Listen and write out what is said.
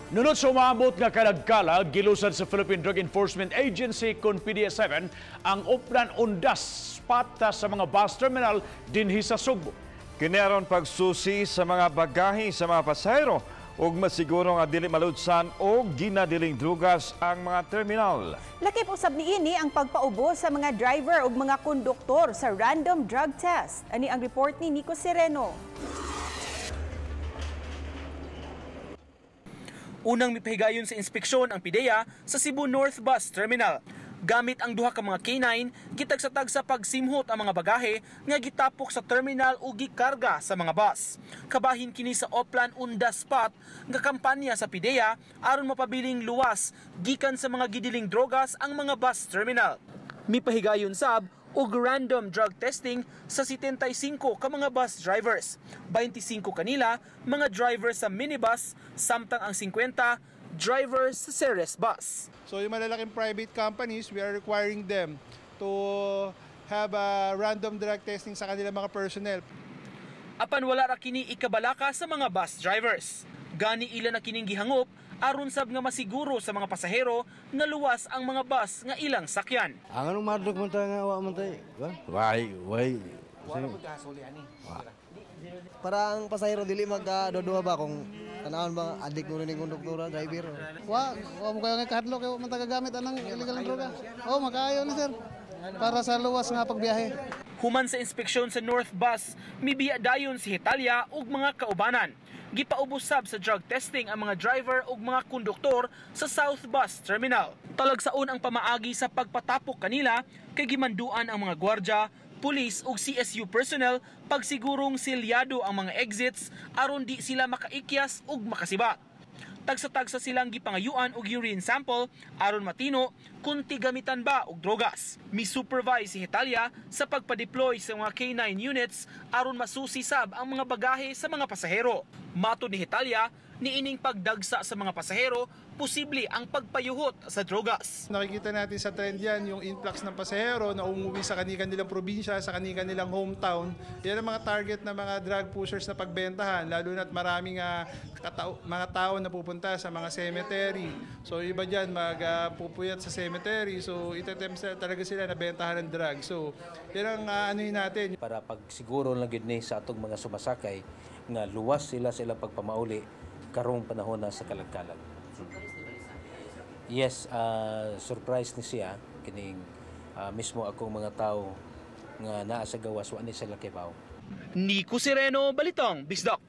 Nunot sa umaabot nga kalag-kalag, gilusad sa Philippine Drug Enforcement Agency kon PDEA 7 ang Oplan Undas spot sa mga bus terminal dinhi sa Sugbo. Kini aron pagsusi sa mga bagahe sa mga pasahero ug masiguro nga dili maludsan o ginadiling drugas ang mga terminal. Lakip usab niini ang pagpaubos sa mga driver ug mga konduktor sa random drug test. Ani ang report ni Nico Sereno. Unang mipahigayon sa inspeksyon ang PDEA sa Cebu North Bus Terminal. Gamit ang duha ka mga K9, gitagsa-tagsa sa pagsimhot ang mga bagahe nga gitapok sa terminal o gikarga sa mga bus. Kabahin kini sa Oplan Unda Spot nga kampanya sa PDEA aron mapabiling luwas gikan sa mga gidiling drogas ang mga bus terminal. Mipahigayon sab og random drug testing sa 75 ka mga bus drivers. 25 kanila mga driver sa minibus, samtang ang 50 drivers sa Ceres bus. So yung malalaking private companies, we are requiring them to have a random drug testing sa kanilang mga personnel. Apan wala ra kini ikabalaka sa mga bus drivers. Gani ila na kining gihangop aron sab nga masiguro sa mga pasahero nga luwas ang mga bus nga ilang sakyan. Ang anong madlok man ta nga wa man tay? Why why? Para ang pasahero dili magkaduha ba kung tanawon ba adik mo rin yung konduktora, driver. Wa, wa mo kayo nga kahadlok kay wa man tagagamit anang illegal nga droga. Oh, makaayo ni, sir. Para sa luwas nga pagbiyahe. Human sa inspeksyon sa North Bus, mibiya dayon si Hitalia ug mga kaubanan. Gipaubos sab sa drug testing ang mga driver ug mga konduktor sa South Bus Terminal. Talagsaon ang pamaagi sa pagpatapok kanila kay gimanduan ang mga gwardya, pulis ug CSU personnel pagsigurong selyado ang mga exits aron di sila makaikyas ug makasibat. Tagsa-tagsa silang gipangayuan og urine sample aron matino kung tigamitan ba og drogas. Mi-supervise si Hitalia sa pagpa-deploy sa mga K9 units aron masusi sab ang mga bagahe sa mga pasahero. Matod ni Hitalia, niining pagdagsa sa mga pasahero, posible ang pagpayuhot sa drogas. Nakikita natin sa trend yan, yung influx ng pasahero na umuwi sa kanilang probinsya, sa kanilang hometown. Yan ang mga target ng mga drug pushers na pagbentahan, lalo na't maraming mga tao na pupunta sa mga cemetery. So iba dyan, magpupuyat sa cemetery. So itetempt talaga sila na bentahan ng drug. So yan ang anuhin natin. Para pagsiguro lang gyud ni sa atong mga sumasakay nga luwas sila sa ilang pagpamauli karong panahon na sa kalagkalag. Yes, surprise ni siya kining mismo akong mga tao nga naa sa gawas wa ni sila kibaw. Nico Sereno, Balitang Bisdak.